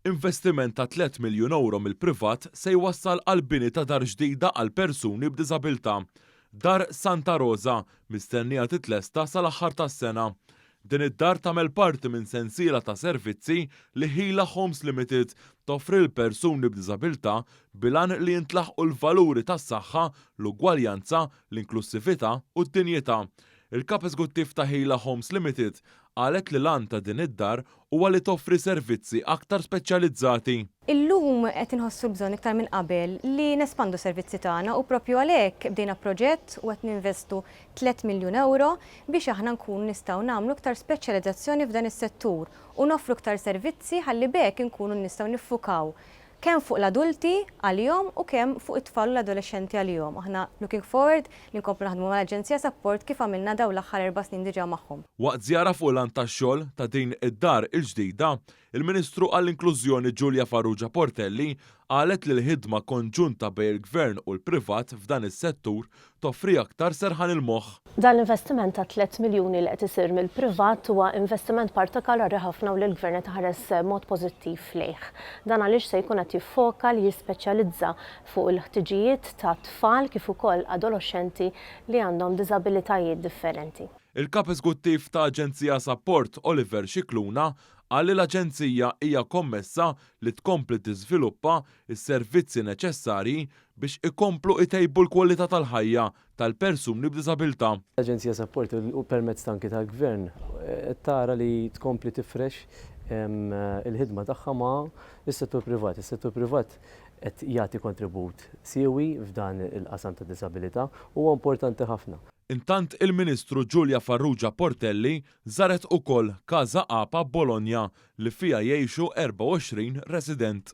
Investiment ta' 3 miljun ewro mill-privat se jwassal għall-bini ta' dar ġdida għal persuni b'diżabilità. Dar Santa Rosa mistennija titlesta sal-aħħar tas-sena. Din id-dar tagħmel parti minn sensiela ta' servizzi li Hila Homes Limited toffri lil persuni b'diżabilità bil-għan li jintlaħqu l-valuri tas-saħħa, l-ugwaljanza, l-inklussività u d-dinjità. Il-Kap Eżguttiv ta' Hila Homes Limited qalet li l-għan ta' din id-dar huwa li toffri servizzi aktar speċjalizzati. Illum qed inħossu l-bżonn iktar minn qabel li nespandu s-servizzi tagħna u proprju għalhekk bdejna proġett u qed ninvestu tlett miljun ewro biex aħna nkunu nistgħu nagħmlu iktar speċjalizzazzjoni f'dan is-settur u noffru iktar servizzi ħalli b'hekk inkunu nistgħu niffukaw kemm fuq l-adulti għalihom u kemm fuq it-tfal u l-adolexxenti għalihom. Aħna looking forward li nkomplu naħdmu mal-Aġenzija Sapport kif għamilna dawn l-aħħar erba' snin diġà magħhom. Waqt żjara fuq il-lant tax-xogħol ta' din id-dar il-ġdida, il-Ministru għall-Inklużjoni Julia Farrugia Portelli qalet li l-ħidma konġunta bejn il-Gvern u l-privat f'dan is-settur toffri aktar serħan il-moħħ. Dan l-investiment ta' 3 miljuni li qed isir mill-privat huwa investiment partikolari ħafna u li l-Gvern qed iħares mod pożittiv lejh. Dan għaliex se jkun qed jiffoka li jispeċjalizza fuq il-ħtiġijiet ta' tfal kif ukoll adoloxxenti li għandhom diżabilitajiet differenti. Il-Kap Eżguttiv ta' Aġenzija Sapport Oliver Scicluna qal li l-aġenzija hija kommessa li tkompli tiżviluppa s-servizzi neċessarji biex ikomplu itejbu l-kwalità tal-ħajja tal-persuni b'diżabilità. L-Aġenzija Sapport u permezz anki tal-Gvern qed tara li tkompli tifrex il-ħidma tagħha ma' is-settur privat. Is-settur privat qed jagħti kontribut siewi f'dan il-qasam ta' diżabilità u huwa importanti ħafna. Intant il-Ministru Julia Farrugia Portelli żaret ukoll Casa Apa Bologna li fiha jgħixu 24 resident.